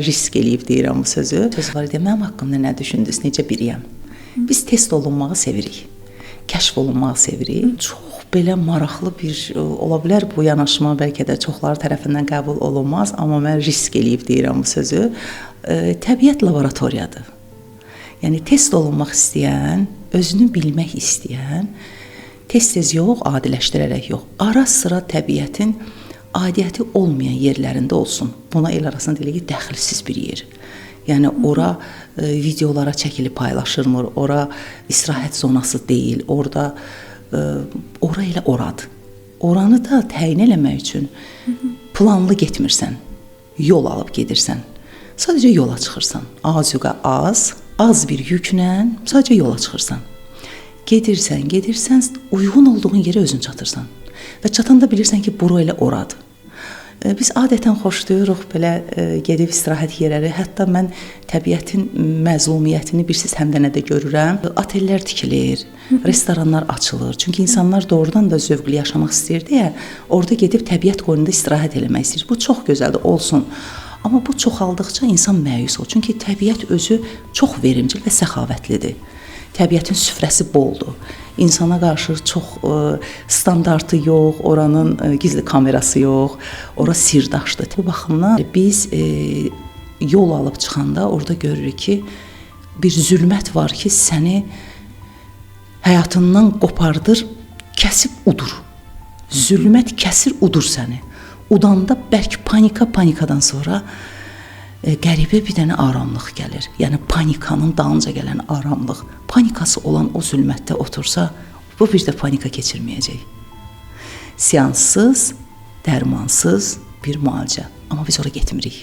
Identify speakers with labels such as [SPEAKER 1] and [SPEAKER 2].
[SPEAKER 1] Risk eləyib deyirəm bu sözü. Söz var idi. Mənim haqqımda nə düşündünüz, necə biriyəm? Biz test olunmağı sevirik. Kəşf olunmağı sevirik. Çox belə maraqlı bir ola bilər bu yanaşma bəlkə də çoxları tərəfindən qəbul olunmaz, amma mən risk eləyib deyirəm bu sözü. Təbiət laboratoriyadır. Yəni test olunmaq istəyən, özünü bilmək istəyən, tez-tez yox, adiləşdirərək yox, ara sıra təbiətin aidiyyəti olmayan yerlərində olsun. Buna el arasında deyilir ki, dəxilsiz bir yer. Yəni ora videolara çəkilib paylaşılmır, ora istirahət zonası deyil, orada ora elə oradır. Oranı da təyin eləmək üçün planlı getmirsən, yol alıb gedirsən. Sadəcə yola çıxırsan. Azuqə az, az bir yüklə sadəcə yola çıxırsan. Gedirsən, gedirsən, uyğun olduğun yerə özün çatırsan. Və çatanda bilirsən ki, bura elə oradır. Biz adətən xoşlayırıq belə gedib istirahət yerləri. Hətta mən təbiətin məzlumiyyətini bilirsiz həm də nədə görürəm. Otellər tikilir, restoranlar açılır. Çünki insanlar doğrudan da zövqlü yaşamaq istəyir deyə orada gedib təbiət qoynunda istirahət eləmək istəyir. Bu çox gözəldir, olsun. Amma bu çoxaldıqca insan məyus olur. Çünki təbiət özü çox verimcil və səxavətlidir. Təbiətin süfrəsi boldur. İnsana qarşı çox standartı yox, oranın gizli kamerası yox, ora sirdaşdır. Bu baxımdan biz yol alıb çıxanda orada görürük ki, bir zülmət var ki, səni həyatından qopardır, kəsib udur. Zülmət kəsir, udur səni. Udanda bərk panika, panikadan sonra qəribə bir dənə aramlıq gəlir. Yəni panikanın dalınca gələn aramlıq. Panikası olan o zülmətdə otursa, bu bir də panika keçirməyəcək. Seanssız, dərmansız bir müalicə. Amma biz ora getmirik.